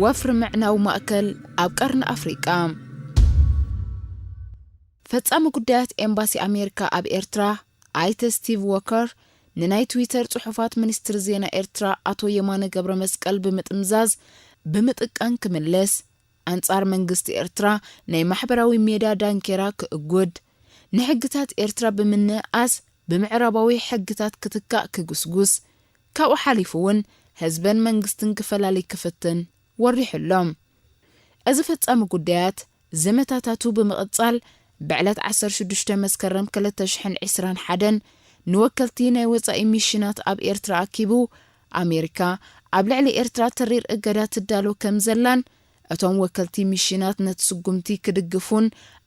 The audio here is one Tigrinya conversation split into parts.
ወፍሪ ምዕናው ማእከል ኣብ ቀርኒ ኣፍሪቃ። ፈጻሚ ጉዳያት ኤምባሲ ኣሜሪካ ኣብ ኤርትራ ኣይተ ስቲቭ ዎከር ንናይ ትዊተር ጽሑፋት ሚኒስትሪ ዜና ኤርትራ ኣቶ የማነ ገብረ መስቀል ብምጥምዛዝ ብምጥቃን ክምልስ፣ ኣንጻር መንግስቲ ኤርትራ ናይ ማሕበራዊ ሜድያ ዳንኬራ ክእጉድ፣ ንሕግታት ኤርትራ ብምንእኣስ ብምዕራባዊ ሕግታት ክትካእ ክጉስጉስ፣ ካብኡ ሓሊፉ እውን ህዝበን መንግስትን ክፈላሊ ክፍትን ወሪሑ ኣሎ። እዚ ፈጻሚ ጉዳያት ዘመታታቱ ብምቕጻል፣ ብዕለት ዓሰርተ ሽዱሽተ መስከረም ክልተ ሽሕን ዕስራን ሓደን ንወከልቲ ናይ ወጻኢ ሚሽናት ኣብ ኤርትራ ኣኪቡ፣ ኣሜሪካ ኣብ ልዕሊ ኤርትራ ተሪር እገዳ ትዳሎ ከም ዘላን፣ እቶም ወከልቲ ሚሽናት ነቲ ስጉምቲ ክድግፉን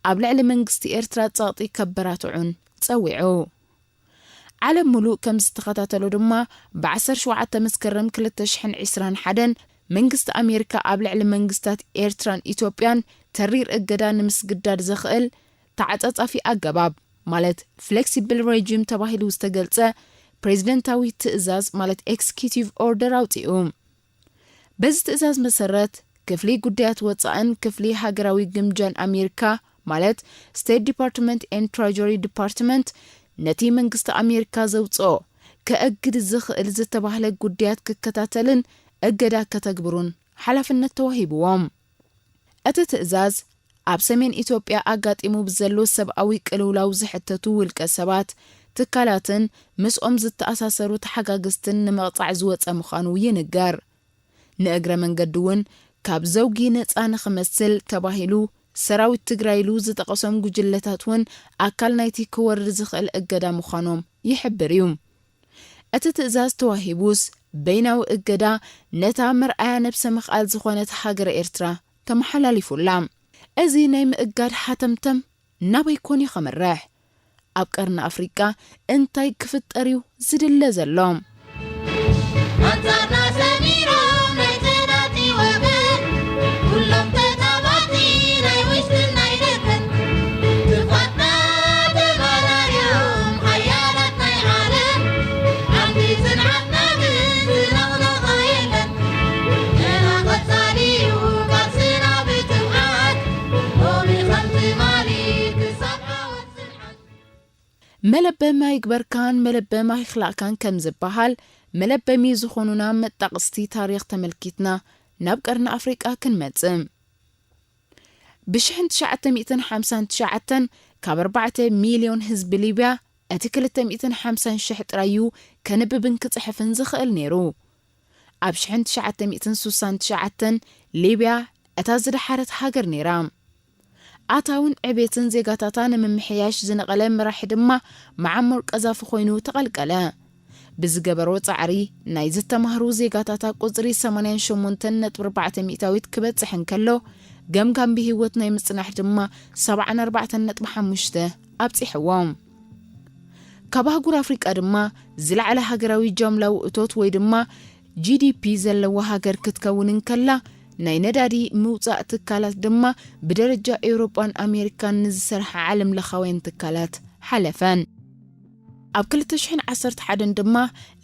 ኣብ ልዕሊ መንግስቲ ኤርትራ ጸቕጢ ከበራትዑን ጸዊዑ። ዓለም ሙሉእ ከም ዝተኸታተሎ ድማ፣ ብ ዓሰርተ ሸውዓተ መስከረም ክልተ ሽሕን ዕስራን ሓደን መንግስቲ ኣሜሪካ ኣብ ልዕሊ መንግስታት ኤርትራን ኢትዮጵያን ተሪር እገዳ ንምስግዳድ ዘኽእል ተዓጻጻፊ ኣገባብ፣ ማለት ፍሌክሲብል ሬጂም ተባሂሉ ዝተገልጸ ፕሬዚደንታዊ ትእዛዝ፣ ማለት ኤክስኪዩቲቭ ኦርደር ኣውጺኡ። በዚ ትእዛዝ መሰረት፣ ክፍሊ ጉዳያት ወጻእን ክፍሊ ሃገራዊ ግምጃን ኣሜሪካ፣ ማለት ስቴት ዲፓርትመንት ኤንድ ትሬጀሪ ዲፓርትመንት፣ ነቲ መንግስቲ ኣሜሪካ ዘውጽኦ ከእግድ ዝኽእል ዝተባህለ ጉዳያት ክከታተልን እገዳ ከተግብሩን ሓላፍነት ተዋሂብዎም። እቲ ትእዛዝ፣ ኣብ ሰሜን ኢትዮጵያ ኣጋጢሙ ብዘሎ ሰብኣዊ ቅልውላው ዝሕተቱ ውልቀ ሰባት፣ ትካላትን ምስኦም ዝተኣሳሰሩ ተሓጋግዝትን ንምቕጻዕ ዝወጸ ምዃኑ ይንገር። ንእግረ መንገዲ እውን፣ ካብ ዘውጊ ነጻ ንኽመስል ተባሂሉ፣ ሰራዊት ትግራይ ኢሉ ዝጠቐሶም ጉጅለታት እውን ኣካል ናይቲ ክወርድ ዝኽእል እገዳ ምዃኖም ይሕብር እዩ። እቲ ትእዛዝ ተዋሂቡስ፣ በይናዊ እገዳ ነታ መርኣያ ነብሰ ምኽኣል ዝኾነት ሃገረ ኤርትራ ተመሓላሊፉላ። እዚ ናይ ምእጋድ ሃተምተም ናበይ ኮን እዩ ከምርሕ? ኣብ ቀርኒ ኣፍሪቃ እንታይ ክፍጠር እዩ ዝድለ ዘሎ? ኣንጻርና ሰሚሮም ናይ ጸላእቲ ወገን፣ ኩሎም ተጻባእቲ ናይ ውሽጥን ናይ ደገን። ክፋትና ተባራርዮም ሓያላት ናይ ዓለም፣ ዓንዲ ጽንዓትና ግን ዝነቕነቐ የለን። ገና ቀጻሊ እዩ ቃልስና ብትብዓት፣ ሎሚ ከም ትማሊ ክሳብ ዓወት ጽንዓት። መለበም ኣይግበርካን መለበም ኣይኽላእካን ከም ዝበሃል፣ መለበሚ ዝኾኑና መጣቕስቲ ታሪኽ ተመልኪትና ናብ ቀርኒ ኣፍሪቃ ክንመጽእ። ብሽሕን ትሽዓተ ሚእትን ሓምሳን ትሽዓተን ካብ ኣርባዕተ ሚልዮን ህዝቢ ሊብያ፣ እቲ ክልተ ሚእትን ሓምሳን ሽሕ ጥራይ እዩ ከንብብን ክጽሕፍን ዝኽእል ነይሩ። ኣብ ሽሕን ትሽዓተ ሚእትን ሱሳን ትሽዓተን ሊብያ እታ ዝደሓረት ሃገር ነይራ። ኣታውን ዕቤትን ዜጋታታ ንምምሕያሽ ዝነቐለ መራሒ ድማ መዓሞር ቀዛፊ ኮይኑ ተቐልቀለ። ብዝገበሮ ጻዕሪ፣ ናይ ዝተማህሩ ዜጋታታ ቁጽሪ ሰማንያን ሸሞንተን ነጥቢ ኣርባዕተ ሚእታዊት ክበጽሕ እንከሎ፣ ገምጋም ብህይወት ናይ ምጽናሕ ድማ ሰብዓን ኣርባዕተን ነጥቢ ሓሙሽተ ኣብጺሕዎም። ካብ ኣህጉር ኣፍሪቃ ድማ ዝለዓለ ሃገራዊ ጃምላዊ እቶት ወይ ድማ ጂ ዲ ፒ ዘለዋ ሃገር ክትከውን እንከላ፣ ናይ ነዳዲ ምውጻእ ትካላት ድማ ብደረጃ ኤውሮጳን ኣሜሪካን ንዝሰርሓ ዓለም ለኻውያን ትካላት ሓለፈን። ኣብ ክልተ ሽሕን ዓሰርተ ሓደን ድማ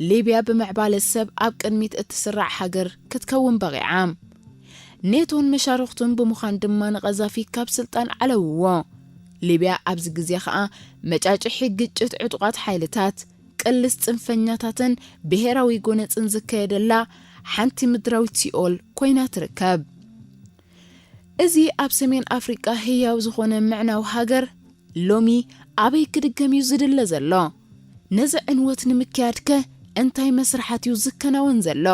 ሊብያ ብምዕባለ ሰብ ኣብ ቅድሚት እትስራዕ ሃገር ክትከውን በቒዓ። ኔቶን መሻርኽቱን ብምዃን ድማ ንቐዛፊ ካብ ስልጣን ዓለውዎ። ሊብያ ኣብዚ ግዜ ኸኣ መጫጭሒ ግጭት ዕጡቓት ሓይልታት፣ ቅልስ ጽንፈኛታትን ብሄራዊ ጎነጽን ዝካየደላ ሓንቲ ምድራዊት ሲኦል ኮይና ትርከብ። እዚ ኣብ ሰሜን ኣፍሪቃ ህያው ዝኾነ ምዕናው ሃገር ሎሚ ኣበይ ክድገም እዩ ዝድለ ዘሎ? ነዚ ዕንወት ንምክያድከ እንታይ መስርሓት እዩ ዝከናወን ዘሎ?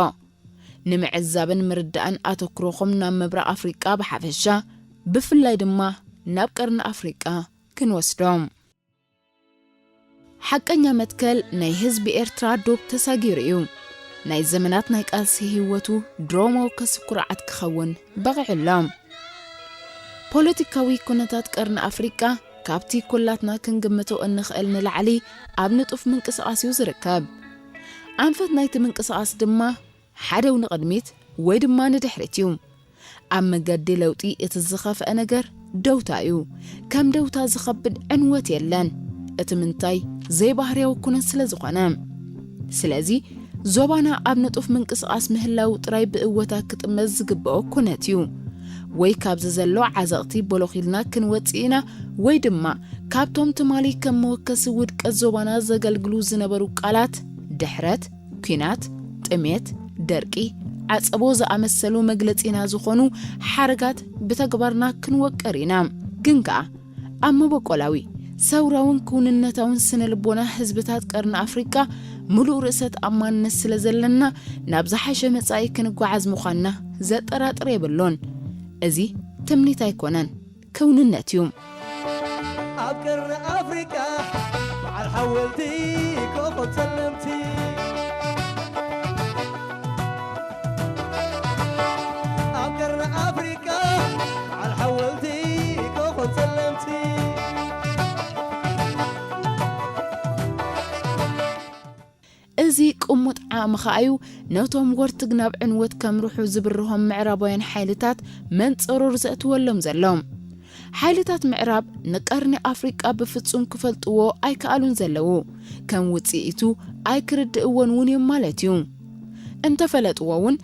ንምዕዛብን ምርዳእን ኣተኩሮኹም ናብ ምብራቕ ኣፍሪቃ ብሓፈሻ፣ ብፍላይ ድማ ናብ ቀርኒ ኣፍሪቃ ክንወስዶ። ሓቀኛ መትከል ናይ ህዝቢ ኤርትራ ዶብ ተሳጊሩ እዩ። ናይ ዘመናት ናይ ቃልሲ ህይወቱ ድሮሞ ከስብ ኩርዓት ክኸውን በቒዑ ኣሎ። ፖለቲካዊ ኩነታት ቀርኒ ኣፍሪቃ ካብቲ ኩላትና ክንግምቶ እንኽእል ንላዕሊ ኣብ ንጡፍ ምንቅስቓስ እዩ ዝርከብ። ኣንፈት ናይቲ ምንቅስቓስ ድማ ሓደው ንቕድሚት ወይ ድማ ንድሕሪት እዩ። ኣብ መገዲ ለውጢ እቲ ዝኸፍአ ነገር ደውታ እዩ። ከም ደውታ ዝኸብድ ዕንወት የለን። እቲ ምንታይ ዘይባህርያዊ ኩነት ስለ ዝኾነ። ስለዚ ዞባና ኣብ ንጡፍ ምንቅስቓስ ምህላው ጥራይ ብእወታ ክጥመት ዝግብኦ ኩነት እዩ። ወይ ካብዚ ዘሎ ዓዘቕቲ ቦሎኺልና ክንወጽእ ኢና፣ ወይ ድማ ካብቶም ትማሊ ከም መወከሲ ውድቀት ዞባና ዘገልግሉ ዝነበሩ ቃላት፣ ድሕረት፣ ኲናት፣ ጥሜት፣ ደርቂ፣ ዓጸቦ ዝኣመሰሉ መግለጺና ዝኾኑ ሓረጋት ብተግባርና ክንወቅር ኢና። ግን ከኣ ኣብ መበቆላዊ፣ ሰውራውን ክውንነታውን ስነ ልቦና ህዝብታት ቀርኒ ኣፍሪቃ ምሉእ ርእሰ ተኣማንነት ስለ ዘለና፣ ናብ ዝሓሸ መጻኢ ክንጓዓዝ ምዃንና ዘጠራጥር የብሉን። እዚ ትምኒት ኣይኮነን፣ ክውንነት እዩ። ኣብ ቀርኒ ኣፍሪቃ በዓል ሓወልቲ ኮኾብ ጸለምቲ። ኣብ ቀርኒ ኣፍሪቃ በዓል ሓወልቲ ኮኾብ ጸለምቲ። እዚ ቅሙጥ ዓቕሚ ኸኣ እዩ ነቶም ወርትግ ናብ ዕንወት ከምርሑ ዝብርሆም ምዕራባውያን ሓይልታት መንጸሮር ዘእትወሎም ዘሎ። ሓይልታት ምዕራብ ንቀርኒ ኣፍሪቃ ብፍጹም ክፈልጥዎ ኣይከኣሉን ዘለዉ። ከም ውጽኢቱ ኣይክርድእዎን እውን እዮም ማለት እዩ። እንተፈለጥዎ እውን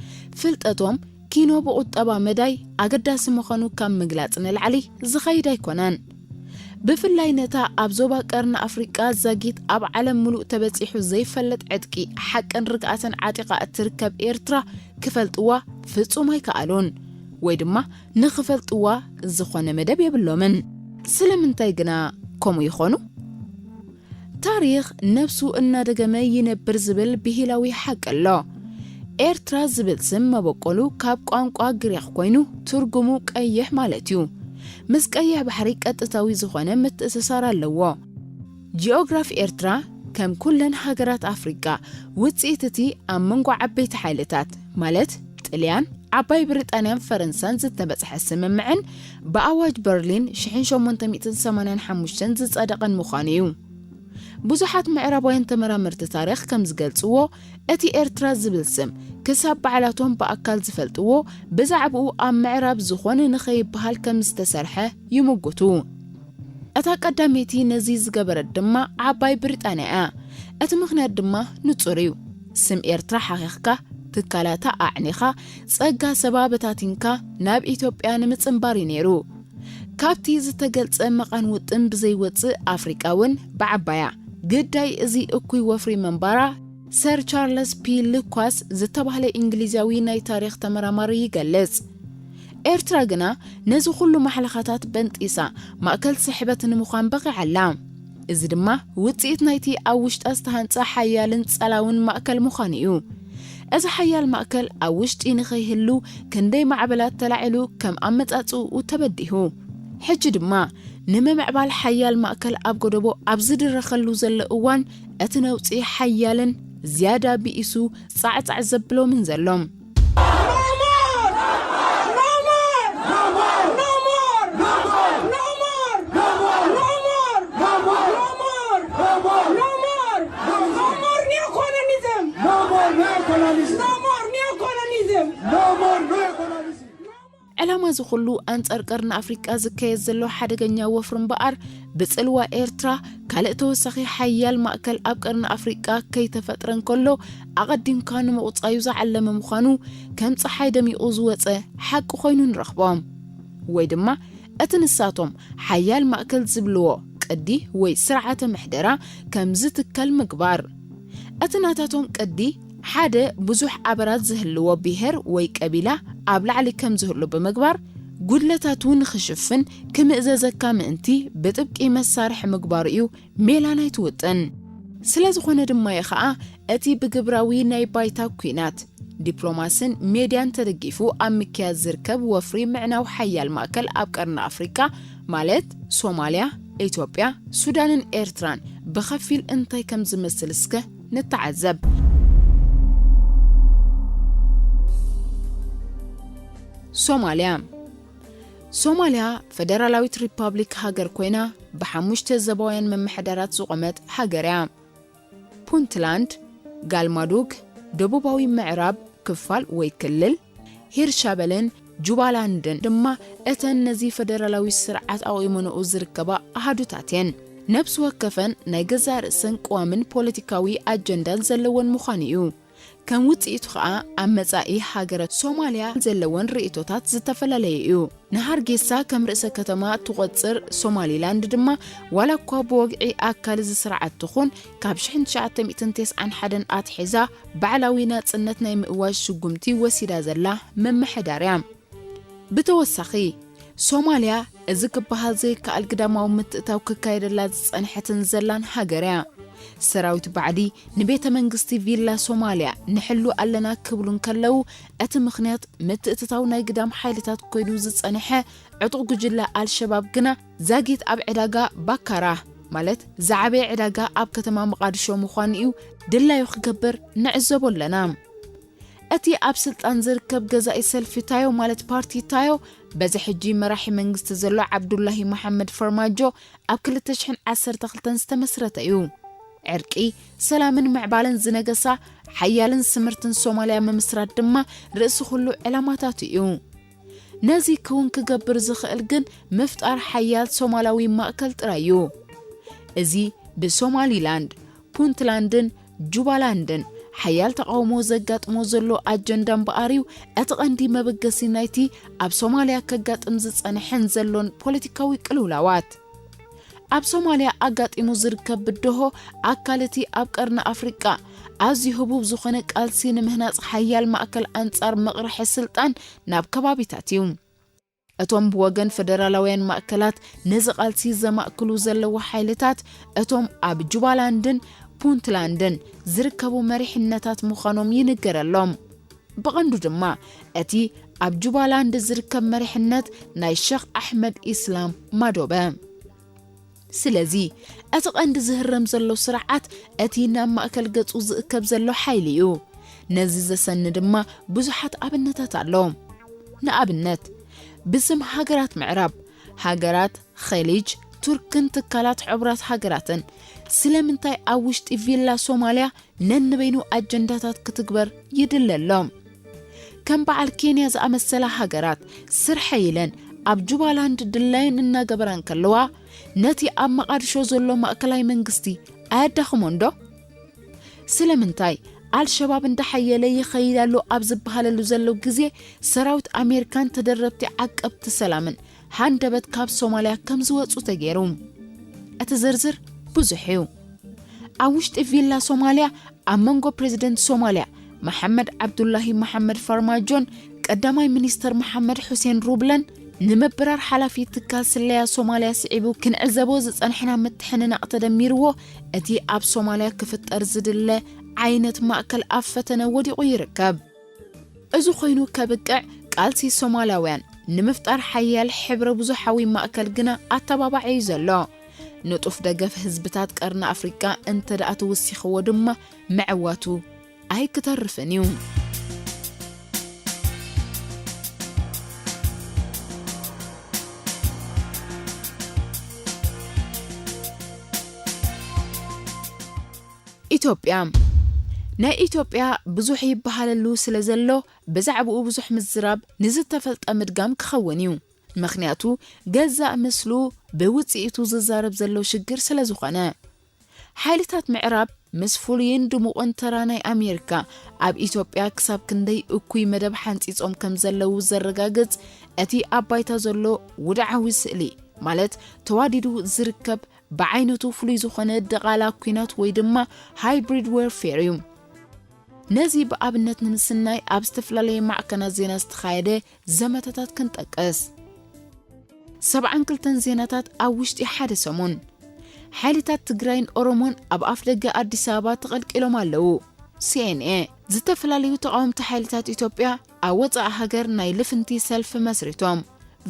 ፍልጠቶም ኪኖ ብቁጠባ መዳይ ኣገዳሲ ምዃኑ ካብ ምግላጽ ንላዕሊ ዝኸይድ ኣይኮነን። ብፍላይ ነታ ኣብ ዞባ ቀርኒ ኣፍሪቃ ዛጊት ኣብ ዓለም ምሉእ ተበጺሑ ዘይፈልጥ ዕጥቂ ሓቅን ርግኣትን ዓጢቓ እትርከብ ኤርትራ ክፈልጥዋ ፍጹም ኣይከኣሉን፣ ወይ ድማ ንኽፈልጥዋ ዝኾነ መደብ የብሎምን። ስለምንታይ ግና ከምኡ ይኾኑ? ታሪኽ ነብሱ እናደገመ ይነብር ዝብል ብሂላዊ ሓቂ ኣሎ። ኤርትራ ዝብል ስም መበቆሉ ካብ ቋንቋ ግሪኽ ኮይኑ ትርጉሙ ቀይሕ ማለት እዩ። ምስ ቀይሕ ባሕሪ ቀጥታዊ ዝኾነ ምትእስሳር ኣለዎ። ጂኦግራፍ ኤርትራ ከም ኩለን ሃገራት ኣፍሪቃ ውጽኢት እቲ ኣብ መንጎ ዓበይቲ ሓይልታት ማለት ጥልያን፣ ዓባይ ብሪጣንያን ፈረንሳን ዝተበጽሐ ስምምዕን ብኣዋጅ በርሊን ሽሕን ሸሞንተ ሚእትን ሰማንያን ሓሙሽተን ዝጸደቐን ምዃኑ እዩ። ብዙሓት ምዕራባውያን ተመራመርቲ ታሪኽ ከም ዝገልጽዎ፣ እቲ ኤርትራ ዝብል ስም ክሳብ ባዕላቶም ብኣካል ዝፈልጥዎ፣ ብዛዕባኡ ኣብ ምዕራብ ዝኾነ ንኸይበሃል ከም ዝተሰርሐ ይምጉቱ። እታ ቀዳመይቲ ነዚ ዝገበረት ድማ ዓባይ ብሪጣንያ እያ። እቲ ምኽንያት ድማ ንጹር እዩ። ስም ኤርትራ ሓኺኽካ፣ ትካላታ ኣዕኒኻ፣ ጸጋ ሰባ በታቲንካ ናብ ኢትዮጵያ ንምጽንባር እዩ ነይሩ። ካብቲ ዝተገልጸ መቓን ውጥን ብዘይወጽእ ኣፍሪቃ እውን ብዓባያ ግዳይ እዚ እኩይ ወፍሪ ምንባራ ሰር ቻርለስ ፒ ልኳስ ዝተባህለ እንግሊዛዊ ናይ ታሪኽ ተመራማሪ ይገልጽ። ኤርትራ ግና ነዚ ኩሉ ማሕለኻታት በንጢሳ ማእከል ስሕበት ንምዃን በቒዓ ኣላ። እዚ ድማ ውጽኢት ናይቲ ኣብ ውሽጣ ዝተሃንጸ ሓያልን ጸላውን ማእከል ምዃኑ እዩ። እዚ ሓያል ማእከል ኣብ ውሽጢ ንኸይህሉ ክንደይ ማዕበላት ተላዒሉ ከም ኣመጻጽኡ ተበዲሁ። ሕጂ ድማ ንምምዕባል ሓያል ማእከል ኣብ ጎደቦ ኣብ ዝድረኸሉ ዘሎ እዋን፣ እቲ ነውጺ ሓያልን ዝያዳ ብኢሱ ጻዕጻዕ ዘብሎምን ዘሎ። ዕላማ እዚ ኩሉ ኣንጻር ቀርኒ ኣፍሪቃ ዝካየድ ዘሎ ሓደገኛ ወፍሪ እምበኣር፣ ብጽልዋ ኤርትራ ካልእ ተወሳኺ ሓያል ማእከል ኣብ ቀርኒ ኣፍሪቃ ከይተፈጥረ እንከሎ፣ ኣቐዲምካ ንምቑጻዩ ዝዓለመ ምዃኑ ከም ጸሓይ ደሚቑ ዝወጸ ሓቂ ኮይኑ ንረኽቦ። ወይ ድማ እቲ ንሳቶም ሓያል ማእከል ዝብልዎ ቅዲ ወይ ስርዓተ ምሕደራ ከም ዝትከል ምግባር። እቲ ናታቶም ቅዲ ሓደ ብዙሕ ኣበራት ዝህልዎ ብሄር ወይ ቀቢላ ኣብ ላዕሊ ከም ዝህሉ ብምግባር፣ ጉድለታቱ ንኽሽፍን ክምእዘዘካ ምእንቲ ብጥብቂ መሳርሒ ምግባሩ እዩ ሜላ ናይቲ ውጥን። ስለ ዝኾነ ድማ እዩ ኸኣ እቲ ብግብራዊ ናይ ባይታ ኲናት፣ ዲፕሎማስን ሜድያን ተደጊፉ ኣብ ምክያድ ዝርከብ ወፍሪ ምዕናው ሓያል ማእከል ኣብ ቀርኒ ኣፍሪቃ፣ ማለት ሶማልያ፣ ኢትዮጵያ፣ ሱዳንን ኤርትራን ብኸፊል እንታይ ከም ዝመስል እስከ ንተዓዘብ። ሶማልያ። ሶማልያ ፈደራላዊት ሪፓብሊክ ሃገር ኮይና፣ ብሓሙሽተ ዘባውያን ምምሕዳራት ዝቖመት ሃገር እያ። ፑንትላንድ፣ ጋልማዱግ፣ ደቡባዊ ምዕራብ ክፋል ወይ ክልል፣ ሂርሻበልን ጁባላንድን ድማ እተን ነዚ ፈደራላዊ ስርዓት ኣቑመንኡ ዝርከባ ኣሃዱታት እየን። ነብሲ ወከፈን ናይ ገዛእ ርእሰን ቅዋምን ፖለቲካዊ ኣጀንዳን ዘለወን ምዃኑ እዩ። ከም ውጽኢቱ ኸኣ ኣብ መጻኢ ሃገረ ሶማልያ ዘለወን ርእይቶታት ዝተፈላለየ እዩ። ንሃርጌሳ ከም ርእሰ ከተማ ትቖጽር ሶማሊላንድ ድማ፣ ዋላ እኳ ብወግዒ ኣካል እዚ ስርዓት ትኹን፣ ካብ ሽሕን ትሽዓተ ሚእትን ተስዓን ሓደን ኣትሒዛ ባዕላዊ ናጽነት ናይ ምእዋጅ ስጉምቲ ወሲዳ ዘላ ምምሕዳር እያ። ብተወሳኺ፣ ሶማልያ እዚ ክበሃል ዘይከኣል ግዳማዊ ምትእታው ክካየደላ ዝጸንሐትን ዘላን ሃገር እያ። ሰራዊት ባዕዲ ንቤተ መንግስቲ ቪላ ሶማልያ ንሕሉ ኣለና ክብሉ እንከለዉ፣ እቲ ምኽንያት ምትእትታው ናይ ግዳም ሓይልታት ኮይኑ ዝጸንሐ ዕጡቕ ጉጅለ ኣልሸባብ ግና፣ ዛጊት ኣብ ዕዳጋ ባካራ፣ ማለት ዝዓበየ ዕዳጋ ኣብ ከተማ መቓድሾ ምዃኑ እዩ ድላዩ ክገብር ንዕዘቦ ኣለና። እቲ ኣብ ስልጣን ዝርከብ ገዛኢ ሰልፊ ታዮ፣ ማለት ፓርቲ ታዮ፣ በዚ ሕጂ መራሒ መንግስቲ ዘሎ ዓብዱላሂ መሓመድ ፈርማጆ ኣብ ክልተ ሽሕን ዓሰርተ ክልተን ዝተመስረተ እዩ። ዕርቂ፣ ሰላምን ምዕባለን ዝነገሳ፣ ሓያልን ስምርትን ሶማልያ ምምስራት ድማ ርእሲ ኩሉ ዕላማታቱ እዩ። ነዚ ክውን ክገብር ዝኽእል ግን ምፍጣር ሓያል ሶማላዊ ማእከል ጥራይ እዩ። እዚ ብሶማሊላንድ፣ ፑንትላንድን ጁባላንድን ሓያል ተቓውሞ ዘጋጥሞ ዘሎ ኣጀንዳ እምበኣር እዩ፣ እቲ ቀንዲ መበገሲ ናይቲ ኣብ ሶማልያ ከጋጥም ዝጸንሐን ዘሎን ፖለቲካዊ ቅልውላዋት። ኣብ ሶማልያ ኣጋጢሙ ዝርከብ ብድሆ፣ ኣካል እቲ ኣብ ቀርኒ ኣፍሪቃ ኣዝዩ ህቡብ ዝኾነ ቃልሲ ንምህናጽ ሓያል ማእከል ኣንጻር ምቕርሒ ስልጣን ናብ ከባቢታት እዩ። እቶም ብወገን ፈደራላውያን ማእከላት ነዚ ቃልሲ ዘማእክሉ ዘለዉ ሓይልታት፣ እቶም ኣብ ጁባላንድን ፑንትላንድን ዝርከቡ መሪሕነታት ምዃኖም ይንገረሎም። ብቐንዱ ድማ እቲ ኣብ ጁባላንድ ዝርከብ መሪሕነት ናይ ሸኽ ኣሕመድ ኢስላም ማዶበ። ስለዚ፣ እቲ ቀንዲ ዝህረም ዘሎ ስርዓት እቲ ናብ ማእከል ገጹ ዝእከብ ዘሎ ሓይሊ እዩ። ነዚ ዘሰኒ ድማ ብዙሓት ኣብነታት ኣሎ። ንኣብነት፣ ብስም ሃገራት ምዕራብ፣ ሃገራት ኸሊጅ፣ ቱርክን ትካላት ሕቡራት ሃገራትን፣ ስለምንታይ ኣብ ውሽጢ ቪላ ሶማልያ ነንበይኑ ኣጀንዳታት ክትግበር ይድለ ኣሎ? ከም በዓል ኬንያ ዝኣመሰላ ሃገራት ስርሐ ኢለን ኣብ ጁባላንድ ድላየን እናገበራ እንከለዋ፣ ነቲ ኣብ መቓድሾ ዘሎ ማእከላይ መንግስቲ ኣየዳኽሞን ዶ? ስለምንታይ ኣልሸባብ እንዳሓየለ ይኸይድ ኣሎ ኣብ ዝበሃለሉ ዘሎ ግዜ፣ ሰራዊት ኣሜሪካን ተደረብቲ ዓቀብቲ ሰላምን ሃንደበት ካብ ሶማልያ ከም ዝወጹ ተገይሩ? እቲ ዝርዝር ብዙሕ እዩ። ኣብ ውሽጢ ቪላ ሶማልያ፣ ኣብ መንጎ ፕሬዚደንት ሶማልያ መሓመድ ዓብዱላሂ መሓመድ ፋርማጆን ቀዳማይ ሚኒስተር መሓመድ ሑሴን ሩብለን፣ ንምብራር ሓላፊ ትካል ስለያ ሶማልያ ስዒቡ ክንዕዘቦ ዝጸንሕና ምትሕንናቕ ተደሚርዎ፣ እቲ ኣብ ሶማልያ ክፍጠር ዝድለ ዓይነት ማእከል ኣብ ፈተነ ወዲቑ ይርከብ። እዚ ኮይኑ ከብቅዕ፣ ቃልሲ ሶማላውያን ንምፍጣር ሓያል ሕብረ ብዙሓዊ ማእከል ግና ኣተባባዒ እዩ ዘሎ። ንጡፍ ደገፍ ህዝብታት ቀርኒ ኣፍሪቃ እንተ ደኣ ተወሲኽዎ ድማ፣ ምዕዋቱ ኣይክተርፍን እዩ። ኢትዮጵያ። ናይ ኢትዮጵያ ብዙሕ ይበሃለሉ ስለ ዘሎ፣ ብዛዕባኡ ብዙሕ ምዝራብ ንዝተፈልጠ ምድጋም ክኸውን እዩ። ምኽንያቱ፣ ገዛእ ምስሉ ብውጽኢቱ ዝዛረብ ዘሎ ሽግር ስለ ዝኾነ። ሓይልታት ምዕራብ ምስ ፍሉይን ድሙቕን ተራ ናይ ኣሜሪካ ኣብ ኢትዮጵያ ክሳብ ክንደይ እኩይ መደብ ሓንጺጾም ከም ዘለዉ ዘረጋግጽ፣ እቲ ኣብ ባይታ ዘሎ ውድዓዊ ስእሊ፣ ማለት ተዋዲዱ ዝርከብ ብዓይነቱ ፍሉይ ዝኾነ ድቓላ ኲናት ወይ ድማ ሃይብሪድ ዌርፌር እዩ። ነዚ ብኣብነት ንምስናይ ኣብ ዝተፈላለየ ማዕከናት ዜና ዝተኻየደ ዘመተታት ክንጠቅስ። ሰብዓን ክልተን ዜናታት ኣብ ውሽጢ ሓደ ሰሙን። ሓይልታት ትግራይን ኦሮሞን ኣብ ኣፍደገ ኣዲስ ኣበባ ተቐልቂሎም ኣለዉ። ሲኤንኤ። ዝተፈላለዩ ተቓወምቲ ሓይልታት ኢትዮጵያ ኣብ ወጻኢ ሃገር ናይ ልፍንቲ ሰልፊ መስሪቶም።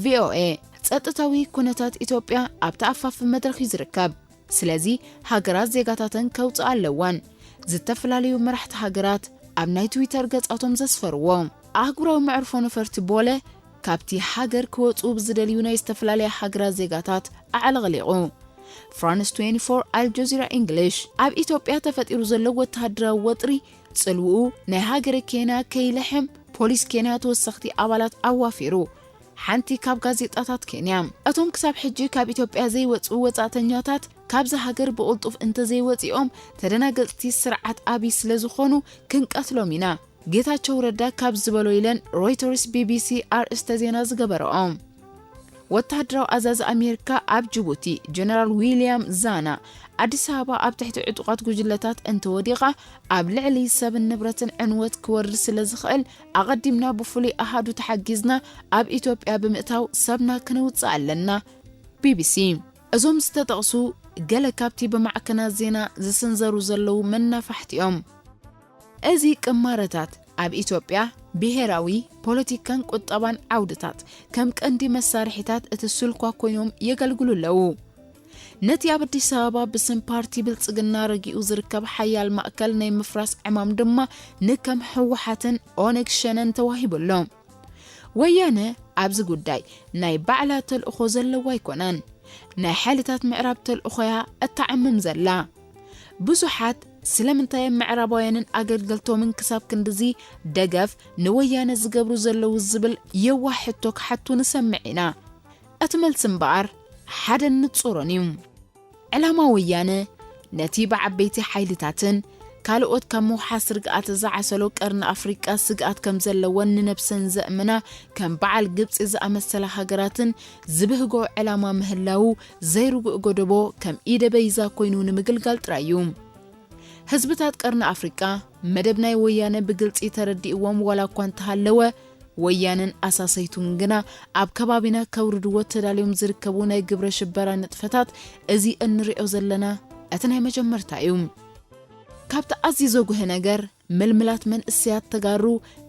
ቪኦኤ። ጸጥታዊ ኩነታት ኢትዮጵያ ኣብ ተኣፋፊ መድረኽ እዩ ዝርከብ። ስለዚ ሃገራት ዜጋታተን ከውጽኣ ኣለወን። ዝተፈላለዩ መራሕቲ ሃገራት ኣብ ናይ ትዊተር ገጻቶም ዘስፈርዎ። ኣህጉራዊ መዕርፎ ነፈርቲ ቦሌ ካብቲ ሃገር ክወጹ ብዝደልዩ ናይ ዝተፈላለያ ሃገራት ዜጋታት ኣዕለቕሊቑ። ፍራንስ ትዌንቲ ፎር፣ ኣልጀዚራ እንግሊሽ። ኣብ ኢትዮጵያ ተፈጢሩ ዘሎ ወተሃደራዊ ወጥሪ ጽልውኡ ናይ ሃገረ ኬንያ ከይልሕም ፖሊስ ኬንያ ተወሰኽቲ ኣባላት ኣዋፊሩ። ሓንቲ ካብ ጋዜጣታት ኬንያ። እቶም ክሳብ ሕጂ ካብ ኢትዮጵያ ዘይወጹ ወጻእተኛታት ካብዛ ሃገር ብቕልጡፍ እንተዘይወፂኦም ተደናገፅቲ ስርዓት ኣብይ ስለዝኾኑ ክንቀትሎም ኢና፣ ጌታቸው ረዳ ካብ ዝበሎ ኢለን ሮይተርስ ቢቢሲ ኣርእስተ ዜና ዝገበረኦ። ወተሃደራዊ ኣዛዚ ኣሜሪካ ኣብ ጅቡቲ ጀነራል ዊልያም ዛና ኣዲስ ኣበባ ኣብ ትሕቲ ዕጡቓት ጉጅለታት እንተወዲቓ ኣብ ልዕሊ ሰብን ንብረትን ዕንወት ክወርድ ስለ ዝኽእል ኣቐዲምና ብፍሉይ ኣሃዱ ተሓጊዝና ኣብ ኢትዮጵያ ብምእታው ሰብና ክነውፅእ ኣለና። ቢቢሲ። እዞም ዝተጠቕሱ ገለ ካብቲ ብማዕከናት ዜና ዝስንዘሩ ዘለዉ መናፋሕቲ እዮም። እዚ ቅማረታት ኣብ ኢትዮጵያ ብሄራዊ ፖለቲካን ቁጠባን ዓውድታት ከም ቀንዲ መሳርሒታት እቲ ስልኳ ኮይኖም የገልግሉ ኣለዉ። ነቲ ኣብ ኣዲስ ኣበባ ብስም ፓርቲ ብልጽግና ረጊኡ ዝርከብ ሓያል ማእከል ናይ ምፍራስ ዕማም ድማ ንከም ህወሓትን ኦነግ ሸነን ተዋሂቡ ኣሎ። ወያነ ኣብዚ ጉዳይ ናይ ባዕላ ተልእኾ ዘለዋ ኣይኮነን። ናይ ሓይልታት ምዕራብ ተልእኾያ እተዓምም ዘላ። ብዙሓት ስለምንታይ ምዕራባውያንን ኣገልገልቶምን ክሳብ ክንድዚ ደገፍ ንወያነ ዝገብሩ ዘለዉ ዝብል የዋህ ሕቶ ክሓቱ ንሰምዕ ኢና። እቲ መልሲ እምበኣር ሓደን ንጹሮን እዩ። ዕላማ ወያነ ነቲ ብዓበይቲ ሓይልታትን ካልኦት ካብ ምውሓስ ርግኣት ዝዓሰሎ ቀርኒ ኣፍሪቃ ስግኣት ከም ዘለወን ንነብሰን ዘእምና ከም በዓል ግብጺ ዝኣመሰላ ሃገራትን ዝብህጎ ዕላማ ምህላዉ ዘይርጉእ ጎደቦ ከም ኢደ በይዛ ኮይኑ ንምግልጋል ጥራይ እዩ። ህዝብታት ቀርኒ ኣፍሪቃ መደብ ናይ ወያነ ብግልጺ ተረዲእዎም ዋላ እኳ እንተሃለወ፣ ወያነን ኣሳሰይቱን ግና ኣብ ከባቢና ከውርድዎ ተዳልዮም ዝርከቡ ናይ ግብረ ሽበራ ንጥፈታት እዚ እንሪኦ ዘለና እቲ ናይ መጀመርታ እዩ። ካብቲ ኣዝዩ ዘጉህ ነገር፣ ምልምላት መንእሰያት ተጋሩ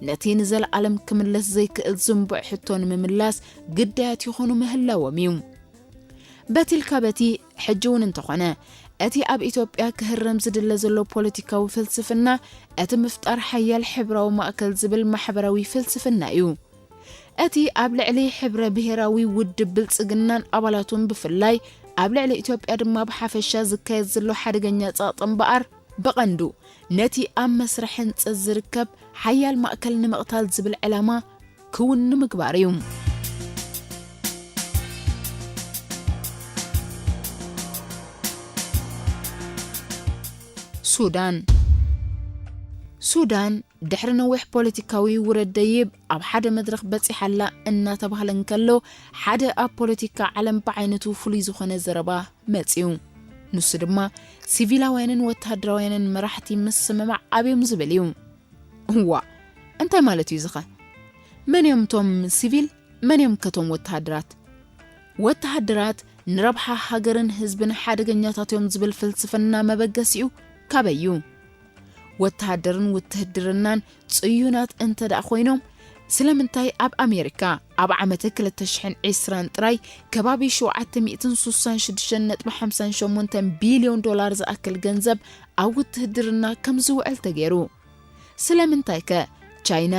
ነቲ ንዘለኣለም ክምለስ ዘይክእል ዝንቡዕ ሕቶ ንምምላስ ግዳያት ይኾኑ ምህላዎም እዩ። በቲ ኢልካ በቲ ሕጂ እውን እንተኾነ፣ እቲ ኣብ ኢትዮጵያ ክህረም ዝድለ ዘሎ ፖለቲካዊ ፍልስፍና፣ እቲ ምፍጣር ሓያል ሕብራዊ ማእከል ዝብል ማሕበራዊ ፍልስፍና እዩ። እቲ ኣብ ልዕሊ ሕብረ ብሄራዊ ውድብ ብልጽግናን ኣባላቱን ብፍላይ፣ ኣብ ልዕሊ ኢትዮጵያ ድማ ብሓፈሻ ዝካየድ ዘሎ ሓደገኛ ጸቕጢ እምበኣር፣ ብቐንዱ ነቲ ኣብ መስርሕ ህንጸት ዝርከብ ሓያል ማእከል ንምቕታል ዝብል ዕላማ ክውን ንምግባር እዩ። ሱዳን። ሱዳን ድሕሪ ነዊሕ ፖለቲካዊ ውረድ ደይብ ኣብ ሓደ መድረኽ በጺሓ ኣላ እናተባህለ እንከሎ፣ ሓደ ኣብ ፖለቲካ ዓለም ብዓይነቱ ፍሉይ ዝኾነ ዘረባ መጺኡ። ንሱ ድማ ሲቪላውያንን ወተሃደራውያንን መራሕቲ ምስምማዕ ኣብዮም ዝብል እዩ። እዋ፣ እንታይ ማለት እዩ ዝኸ? መን እዮም እቶም ሲቪል? መን እዮም ከቶም ወተሃደራት? ወተሃደራት ንረብሓ ሃገርን ህዝብን ሓደገኛታት እዮም ዝብል ፍልስፍና መበገሲኡ ካበይ እዩ? ወተሃደርን ውትህድርናን ጽዩናት እንተ ደኣ ኮይኖም፣ ስለምንታይ ኣብ ኣሜሪካ ኣብ ዓመተ ክልተ ሽሕን ዕስራን ጥራይ ከባቢ ሸውዓተ ሚእትን ሱሳን ሽዱሽተን ነጥቢ ሓምሳን ሸሞንተን ቢልዮን ዶላር ዝኣክል ገንዘብ ኣብ ውትህድርና ከም ዝውዕል ተገይሩ? ስለምንታይ ከ ቻይና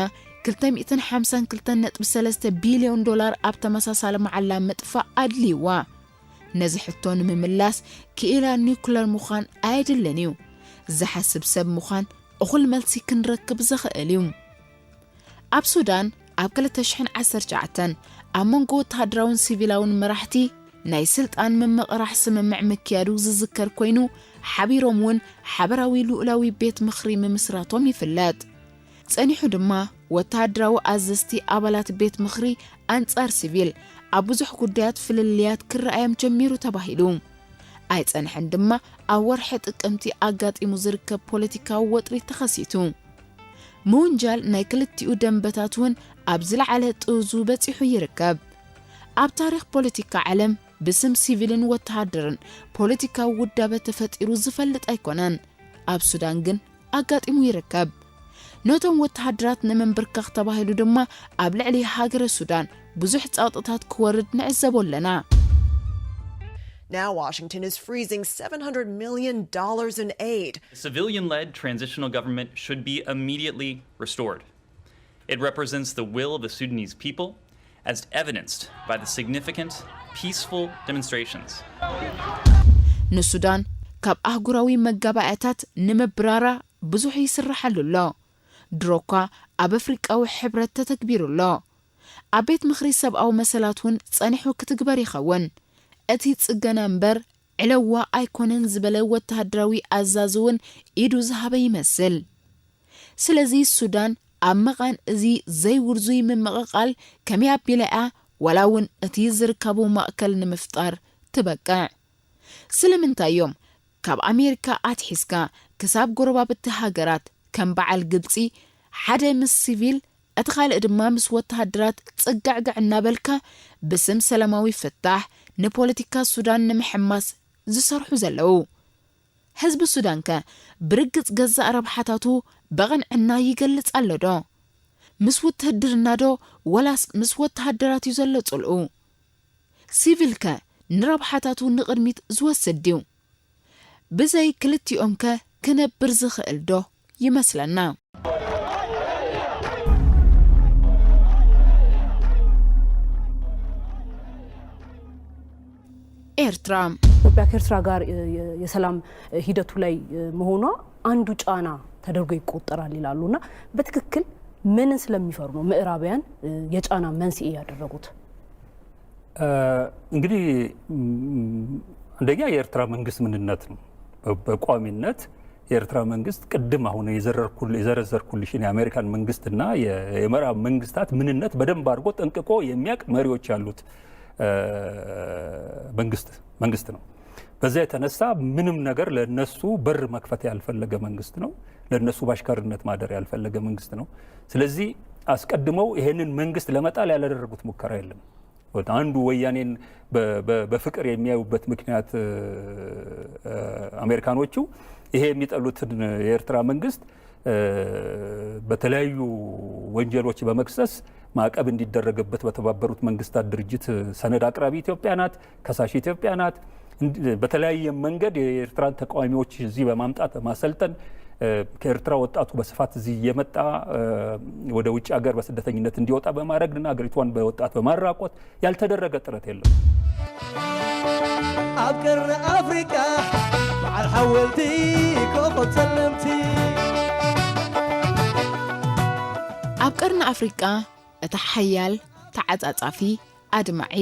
ክልተ ሚእትን ሓምሳን ክልተን ነጥቢ ሰለስተ ቢልዮን ዶላር ኣብ ተመሳሳሊ መዓላ ምጥፋእ ኣድልይዋ? ነዚ ሕቶ ንምምላስ ክኢላ ኒውክለር ምዃን ኣየድልን እዩ። ዝሓስብ ሰብ ምዃን እኹል መልሲ ክንረክብ ዝኽእል እዩ። ኣብ ሱዳን ኣብ ክልተ ሽሕን ዓሰርተ ትሽዓተን ኣብ መንጎ ወተሃደራውን ሲቪላውን መራሕቲ ናይ ስልጣን ምምቕራሕ ስምምዕ ምክያዱ ዝዝከር ኮይኑ፣ ሓቢሮም እውን ሓበራዊ ልኡላዊ ቤት ምኽሪ ምምስራቶም ይፍለጥ። ጸኒሑ ድማ ወተሃደራዊ ኣዘዝቲ ኣባላት ቤት ምኽሪ ኣንጻር ሲቪል ኣብ ብዙሕ ጉዳያት ፍልልያት ክረኣዮም ጀሚሩ ተባሂሉ። ኣይጸንሐን ድማ ኣብ ወርሒ ጥቅምቲ ኣጋጢሙ ዝርከብ ፖለቲካዊ ወጥሪ ተኸሲቱ። ምውንጃል ናይ ክልቲኡ ደንበታት እውን ኣብ ዝለዓለ ጥዙ በጺሑ ይርከብ። ኣብ ታሪኽ ፖለቲካ ዓለም ብስም ሲቪልን ወተሃደርን ፖለቲካዊ ውዳበ ተፈጢሩ ዝፈልጥ ኣይኮነን። ኣብ ሱዳን ግን ኣጋጢሙ ይርከብ። ነቶም ወተሃደራት ንምንብርካኽ ተባሂሉ ድማ ኣብ ልዕሊ ሃገረ ሱዳን ብዙሕ ጸቕጥታት ክወርድ ንዕዘቦ ኣለና። Now Washington is freezing seven hundred million dollars in aid. A civilian led transitional government should be immediately restored. It represents the will of the Sudanese people, as evidenced by the significant peaceful demonstrations. ንሱዳን ካብ ኣህጉራዊ መጋባእያታት ንምብራራ ብዙሕ ይስርሓሉ ኣሎ። ድሮ እኳ ኣብ ኣፍሪቃዊ ሕብረት ተተግቢሩ ኣሎ። ኣብ ቤት ምኽሪ ሰብኣዊ መሰላት እውን ጸኒሑ ክትግበር ይኸውን። እቲ ጽገና እምበር ዕለዋ ኣይኮነን ዝበለ ወተሃደራዊ ኣዛዚ እውን ኢዱ ዝሃበ ይመስል። ስለዚ ሱዳን ኣብ መቓን እዚ ዘይውርዙይ ምምቕቓል ከመይ ኣቢላ እያ ዋላ እውን እቲ ዝርከቡ ማእከል ንምፍጣር ትበቅዕ? ስለምንታይ እዮም ካብ ኣሜሪካ ኣትሒዝካ ክሳብ ጎረባብቲ ሃገራት ከም በዓል ግብጺ ሓደ ምስ ሲቪል እቲ ካልእ ድማ ምስ ወተሃደራት ጽግዕግዕ እናበልካ ብስም ሰላማዊ ፍታሕ ንፖለቲካ ሱዳን ንምሕማስ ዝሰርሑ ዘለዉ? ህዝቢ ሱዳንከ ብርግጽ ገዛእ ረብሓታቱ ብቕንዕና ይገልጽ ኣሎ ዶ? ምስ ውትህድርና ዶ ወላስ ምስ ወተሃደራት እዩ ዘሎ ጽልኡ? ሲቪልከ ንረብሓታቱ ንቕድሚት ዝወስድ ድዩ? ብዘይ ክልቲኦምከ ክነብር ዝኽእል ዶ ይመስለና? ኤርትራ። ኢትዮጵያ ከኤርትራ ጋር የ-፣ የ-፣ የሰላም ሂደቱ ላይ መሆኗ አንዱ ጫና ተደርጎ ይቆጠራል ይላሉ። እና በትክክል ምንን ስለሚፈሩ ነው ምዕራባውያን የጫና መንስኤ ያደረጉት? እ፣ እንግዲህ፣ ም፣ አንደኛ የኤርትራ መንግስት ምንነት ነው። በ-፣ በቋሚነት የኤርትራ መንግስት ቅድም አሁን የዘረርኩል-፣ የዘረዘርኩልሽን የአሜሪካን መንግስትና የ-፣ የምዕራብ መንግስታት ምንነት በደንብ አድርጎ ጠንቅቆ የሚያውቅ መሪዎች ያሉት፣ እ፣ መንግስት፣ መንግስት ነው። በዛ የተነሳ ምንም ነገር ለነሱ በር መክፈት ያልፈለገ መንግስት ነው። ለነሱ ባሽከርነት ማደር ያልፈለገ መንግስት ነው። ስለዚህ አስቀድመው ይሄንን መንግስት ለመጣል ያላደረጉት ሙከራ የለም። አንዱ ወያኔን በ-፣ በ-፣ በፍቅር የሚያዩበት ምክንያት፣ እ፣ እ፣ አሜሪካኖቹ ይሄ የሚጠሉትን የኤርትራ መንግስት፣ እ፣ በተለያዩ ወንጀሎች በመክሰስ ማዕቀብ እንዲደረግበት በተባበሩት መንግስታት ድርጅት ሰነድ አቅራቢ ኢትዮጵያ ናት፣ ከሳሽ ኢትዮጵያ ናት። እንድ-፣ በተለያየ መንገድ የኤርትራን ተቃዋሚዎች እዚህ በማምጣት በማሰልጠን፣ እ፣ ከኤርትራ ወጣቱ በስፋት እዚህ እየመጣ፣ እ፣ ወደ ውጭ ሀገር በስደተኝነት እንዲወጣ በማድረግ እና ሀገሪቷን በወጣት በማራቆት ያልተደረገ ጥረት የለም። ኣብ ቀርኒ ኣፍሪቃ በዓል ሓወልቲ ኮኸብ ጸለምቲ። ኣብ ቀርኒ ኣፍሪቃ እታ ሓያል፣ ተዓጻጻፊ፣ ኣድማዒ፣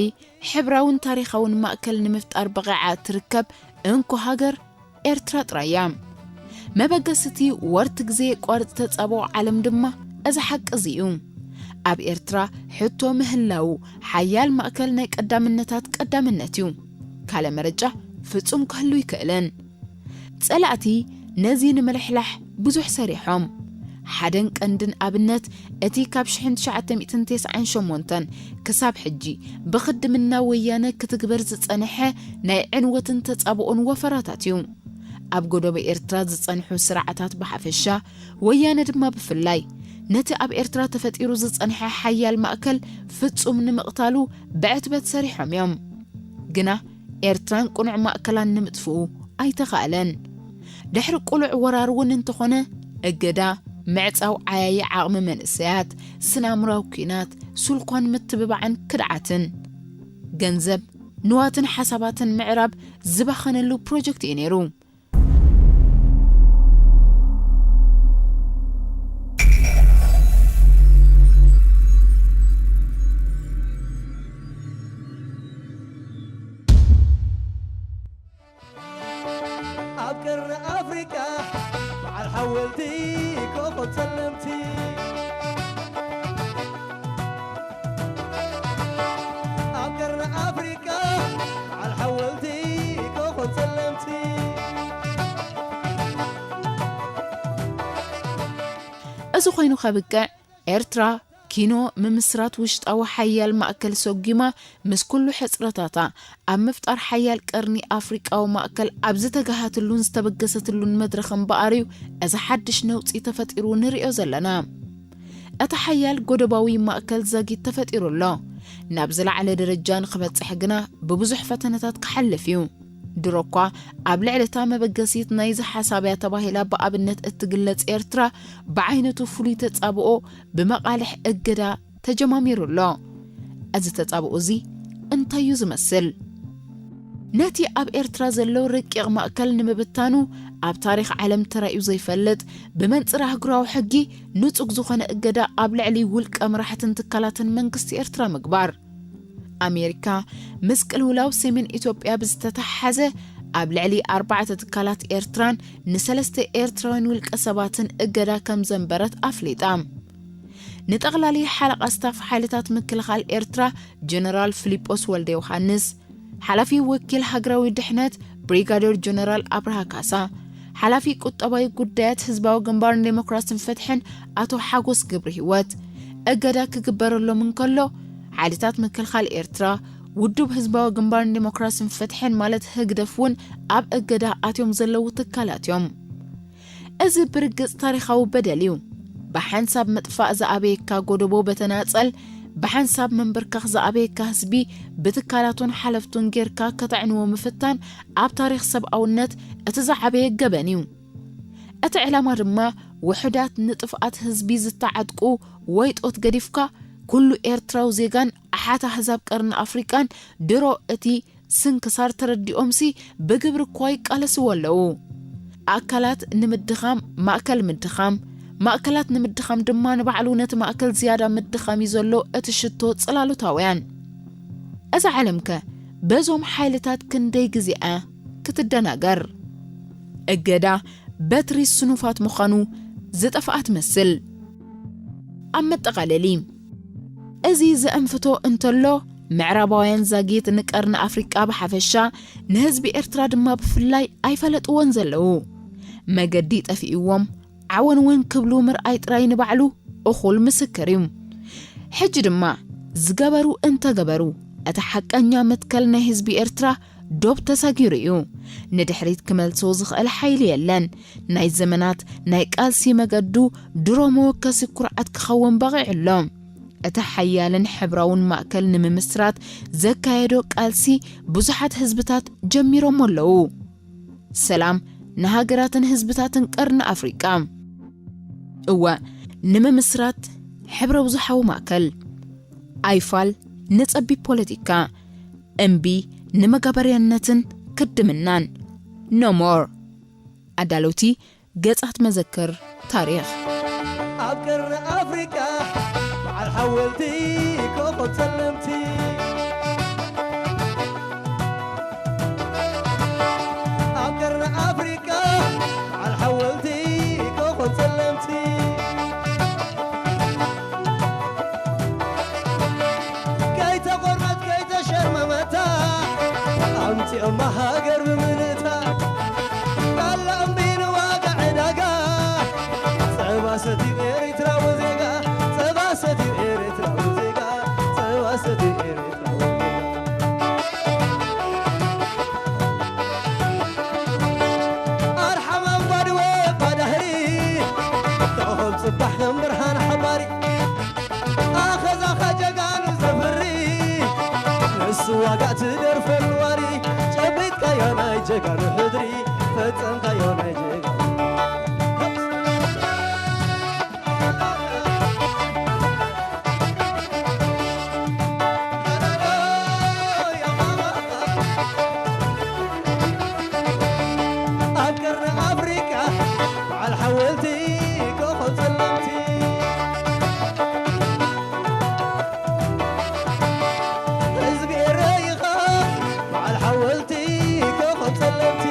ሕብራውን ታሪኻውን ማእከል ንምፍጣር በቒዓ እትርከብ እንኮ ሃገር ኤርትራ ጥራይ እያ። መበገሲ እቲ ወርት ግዜ የቋርጽ ተጻብኦ ዓለም ድማ እዚ ሓቂ እዚ እዩ። ኣብ ኤርትራ ሕቶ ምህላዉ ሓያል ማእከል ናይ ቀዳምነታት ቀዳምነት እዩ። ካልእ መረጃ ፍጹም ክህሉ ኣይክእልን። ጸላእቲ ነዚ ንምልሕላሕ ብዙሕ ሰሪሖም። ሓደን ቀንድን ኣብነት እቲ ካብ ሽሕን ትሽዓተ ሚእትን ተስዓን ሸሞንተን ክሳብ ሕጂ ብኽድምና ወያነ ክትግበር ዝጸንሐ ናይ ዕንወትን ተጻብኦን ወፈራታት እዩ። ኣብ ጎደቦ ኤርትራ ዝጸንሑ ስርዓታት ብሓፈሻ፣ ወያነ ድማ ብፍላይ፣ ነቲ ኣብ ኤርትራ ተፈጢሩ ዝጸንሐ ሓያል ማእከል ፍጹም ንምቕታሉ ብዕትበት ሰሪሖም እዮም። ግና ኤርትራን ቅኑዕ ማእከላን ንምጥፍኡ ኣይተኻእለን። ድሕሪ ቅሉዕ ወራር እውን እንተኾነ፣ እገዳ፣ ምዕጻው ዓያዪ ዓቕሚ መንእሰያት፣ ስነ-ኣእምራዊ ኲናት፣ ስልኳን ምትብባዕን ክድዓትን፣ ገንዘብ፣ ንዋትን ሓሳባትን ምዕራብ ዝባኸነሉ ፕሮጀክት እዩ ነይሩ። ኣብ ቀርኒ ኣፍሪቃ በዓል ሓወልቲ ኮኸብ ጸለምቲ። ኣብ ቀርኒ ኣፍሪቃ በዓል ሓወልቲ ኮኸብ ጸለምቲ። እዚ ኮይኑ ከብቅዕ፣ ኤርትራ ኪኖ ምምስራት ውሽጣዊ ሓያል ማእከል ሰጒማ፣ ምስ ኩሉ ሕጽረታታ፣ ኣብ ምፍጣር ሓያል ቀርኒ ኣፍሪቃዊ ማእከል ኣብ ዝተጋሃትሉን ዝተበገሰትሉን መድረኽ እምበኣር እዩ፣ እዚ ሓድሽ ነውጺ ተፈጢሩ ንርእዮ ዘለና። እቲ ሓያል ጎደባዊ ማእከል ዛጊት ተፈጢሩ ኣሎ። ናብ ዝለዓለ ደረጃ ንኽበጽሕ ግና ብብዙሕ ፈተነታት ክሓልፍ እዩ። ድሮ እኳ ኣብ ልዕሊ እታ መበገሲት ናይዚ ሓሳብ እያ ተባሂላ ብኣብነት እትግለጽ ኤርትራ፣ ብዓይነቱ ፍሉይ ተጻብኦ ብመቓልሕ እገዳ ተጀማሚሩ ኣሎ። እዚ ተጻብኦ እዚ እንታይ እዩ ዝመስል? ነቲ ኣብ ኤርትራ ዘሎ ረቂቕ ማእከል ንምብታኑ፣ ኣብ ታሪኽ ዓለም ተራእዩ ዘይፈልጥ፣ ብመንጽር ኣህጉራዊ ሕጊ ንጹግ ዝኾነ እገዳ ኣብ ልዕሊ ውልቀ መራሕትን ትካላትን መንግስቲ ኤርትራ ምግባር። ኣሜሪካ፣ ምስ ቅልውላው ሰሜን ኢትዮጵያ ብዝተተሓሓዘ፣ ኣብ ልዕሊ ኣርባዕተ ትካላት ኤርትራን ንሰለስተ ኤርትራውያን ውልቀ ሰባትን እገዳ ከም ዘንበረት ኣፍሊጣ። ንጠቕላሊ ሓለቓ ስታፍ ሓይልታት ምክልኻል ኤርትራ ጀነራል ፊሊጶስ ወልደ ዮሃንስ፣ ሓላፊ ወኪል ሃገራዊ ድሕነት ብሪጋደር ጀነራል ኣብርሃ ካሳ፣ ሓላፊ ቁጠባዊ ጉዳያት ህዝባዊ ግንባር ንዴሞክራስን ፍትሕን ኣቶ ሓጎስ ግብሪ ህይወት እገዳ ክግበረሎም እንከሎ፣ ሓይልታት ምክልኻል ኤርትራ፣ ውዱብ ህዝባዊ ግንባር ንዴሞክራስን ፍትሕን ማለት ህግደፍ እውን ኣብ እገዳ ኣትዮም ዘለዉ ትካላት እዮም። እዚ ብርግጽ ታሪኻዊ በደል እዩ። ብሓንሳብ ምጥፋእ ዝኣበየካ ጎደቦ በተናጸል፣ ብሓንሳብ ምንብርካኽ ዝኣበየካ ህዝቢ ብትካላቱን ሓለፍቱን ጌርካ ከተዕንዎ ምፍታን ኣብ ታሪኽ ሰብኣውነት እቲ ዝዓበየ ገበን እዩ። እቲ ዕላማ ድማ ውሑዳት ንጥፍኣት ህዝቢ ዝተዓጥቁ ወይ ጦት ገዲፍካ ኩሉ ኤርትራዊ ዜጋን ኣሓት ኣህዛብ ቀርኒ ኣፍሪቃን ድሮ እቲ ስንክሳር ተረዲኦምሲ ብግብሪ እኳ ይቃለስዎ ኣለዉ። ኣካላት ንምድኻም ማእከል ምድኻም፣ ማእከላት ንምድኻም ድማ ንባዕሉ ነቲ ማእከል ዝያዳ ምድኻም እዩ ዘሎ እቲ ሽቶ ጽላሎታውያን። እዛ ዓለምከ በዞም ሓይልታት ክንደይ ግዜ እያ ክትደናገር? እገዳ በትሪ ስኑፋት ምዃኑ ዝጠፍኣ ትመስል። ኣብ መጠቓለሊ፣ እዚ ዘእንፍቶ እንተሎ፣ ምዕራባውያን ዛጊት ንቀርኒ ኣፍሪቃ ብሓፈሻ፣ ንህዝቢ ኤርትራ ድማ ብፍላይ ኣይፈለጥዎን ዘለዉ። መገዲ ጠፊእዎም፣ ዓወን እውን ክብሉ ምርኣይ ጥራይ ንባዕሉ እኹል ምስክር እዩ። ሕጂ ድማ ዝገበሩ እንተገበሩ፣ እቲ ሓቀኛ መትከል ናይ ህዝቢ ኤርትራ ዶብ ተሳጊሩ እዩ። ንድሕሪት ክመልሶ ዝኽእል ሓይሊ የለን። ናይ ዘመናት ናይ ቃልሲ መገዱ ድሮ መወከሲ ኩርዓት ክኸውን በቒዑ ኣሎ። እቲ ሓያልን ሕብራውን ማእከል ንምምስራት ዘካየዶ ቃልሲ ብዙሓት ህዝብታት ጀሚሮሞ ኣለዉ። ሰላም ንሃገራትን ህዝብታትን ቀርኒ ኣፍሪቃ። እወ፣ ንምምስራት ሕብረ ብዙሓዊ ማእከል። ኣይፋል ንጸቢብ ፖለቲካ። እምቢ ንመጋበርያነትን ክድምናን። No more። ኣዳለውቲ ገጻት መዘክር ታሪኽ። ኣብ ቀርኒ ኣፍሪቃ በዓል ሓወልቲ ኮኾብ ጸለምቲ። ኣብ ቀርኒ ኣፍሪቃ በዓል ሓወልቲ ኮኾብ ጸለምቲ። ከይተቆርመት ከይተሸርመመታ ኣምጺኦማ ሃገር ብምልእታ። ቃላ እምቢ ንዋጋ ዕዳጋ። ጸባ ሰትዩ ኤርትራዊ ዜጋ። ጸባ ሰትዩ ኤርትራዊ ዜጋ። ጸባ ሰትዩ ኤርትራዊ ዜጋ። ኣርሓም ኣንጓድወ ባዳህሪ። ኮኾብ ጽባሕ ከም ብርሃን ሓባሪ። ኣኸዛኻ ጀጋኑ ዘፍሪ። ንሱ ዋጋ ትደርፈሉ ዋሪ። ጨቢጥካዮ ናይ ጀጋኑ ሕድሪ። ፈጸምካዮ ናይ ጀጋኑ። ኣብ ቀርኒ ኣፍሪቃ በዓል ሓወልቲ ኮኾብ ጸለምቲ። ህዝቢ ኤረይ ኢኻ በዓል ሓወልቲ ኮኾብ ጸለምቲ።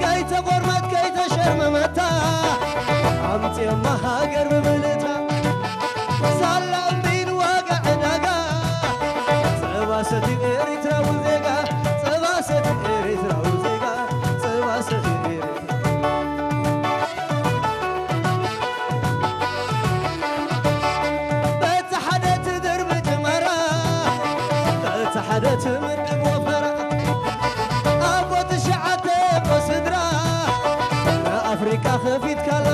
ከይተቆርመት ከይተሸርመመታ ኣምጺኦማ ሃገር ብምልእታ። ሳላ እምቢ ንዋጋ ዕዳጋ። ጸባ ሰትዩ ኤርትራዊ ዜጋ። ጸባ ሰትዩ ኤርትራዊ ዜጋ። ጸባ ሰትዩ ኤርትራዊ። በቲ ሓደ ትድርቢ ጅመራ። በቲ ሓደ ትምድብ ወፈራ። ኣቦ ትሽዓተ ኣቦ ስድራ። ንኣፍሪቃ ከፊትካላ